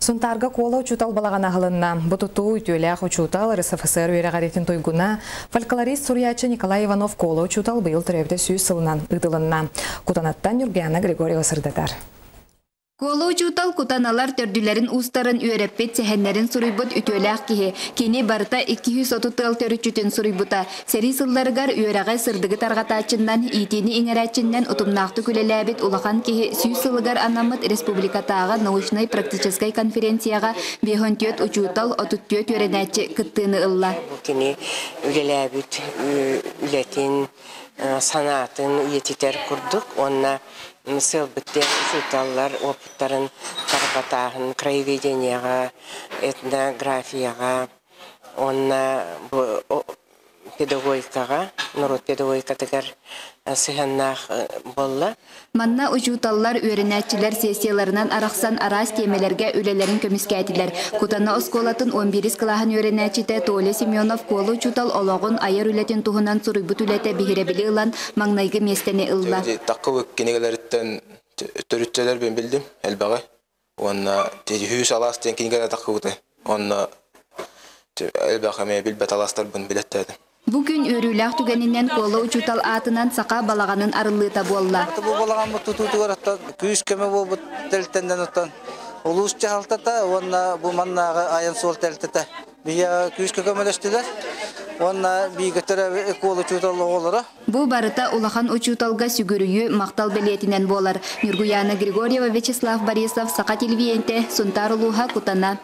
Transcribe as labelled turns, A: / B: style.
A: Сунтаарга Куола учуутал балаҕана аһылынна. Бу тутуу үтүөлээх учуутал, РСФСР үөрэҕириитин туйгуна, фольклорист суруйааччы Николай Иванов Куола учуутал быйыл төрөөбүтэ 100 сылынан ыытылынна. Кутанаттан Ньургуяна Григорьева сырдатар.
B: Куола учуутал кутаналар төрдүлэрин уустарын үөрэппит, сэһэннэрин суруйбут үтүөлээх киһи. Кини барыта 230 ыал төрүччүтүн суруйбута. Сэрии сылларыгар үөрэҕи сырдыгы тарҕатааччыннан, иитиини иҥэрээччиннэн утумнаахтык үлэлээбит улахан киһи 100 сылыгар анаммыт республикатааҕы научнай-практическай конференцияҕа 54 учуутал, 34 үөрэнээччи кыттыыны ылла.
C: Кини үлэлээбит үлэтин, санаатын үйэтитэр курдук уонна сыалбыт диэн учууталлар уопуттарын тарҕатааһын краеведениеҕа, этнографияҕа уонна педагогикаҕа, норуот педагогикатыгар сыһыаннаах буолла.
B: Манна учууталлар, үөрэнээччилэр сессияларынан арахсан араас тиэмэлэргэ үлэлэрин көмүскээтилэр. Кутана оскуолатын 11 кылааһын үөрэнээччитэ Толя Семенов Куола учуутал олоҕун, айар үлэтин туһунан суруйбут үлэтэ биһирэбили ылан, маҥнайгы миэстэни ылла.
D: Таххыбыт кинигэлэриттэн төрүччэлэрбин билдим элбэҕи. Уонна Тиһүү алаас диэн кинигэлэр таххыбыты. Онно элбэх эмиэ билбэт алаастарбын билэттээтим.
B: Бу күн үөрүүлээх түгэнинэн Куола учуутал аатынан саха балаҕанын арыллыыта буолла.
E: Бу балаҕаммыт тутуутугар оттон күүс-көмө буолбут тэрилтэннэн оттон улуус дьаһалтата уонна бу маннааҕы айан суол тэрилтэтэ биһиэхэ күүскэ көмөлөстүлэр уонна бииргэ төрөөбүт Куола учуутал оҕолоро.
B: Бу барыта улахан учууталга сүгүрүйүү, махтал бэлиэтинэн буолар. Ньургуяна Григорьева, Вячеслав Борисов, Саха телевидениетэ, Сунтаар улууһа, Кутана.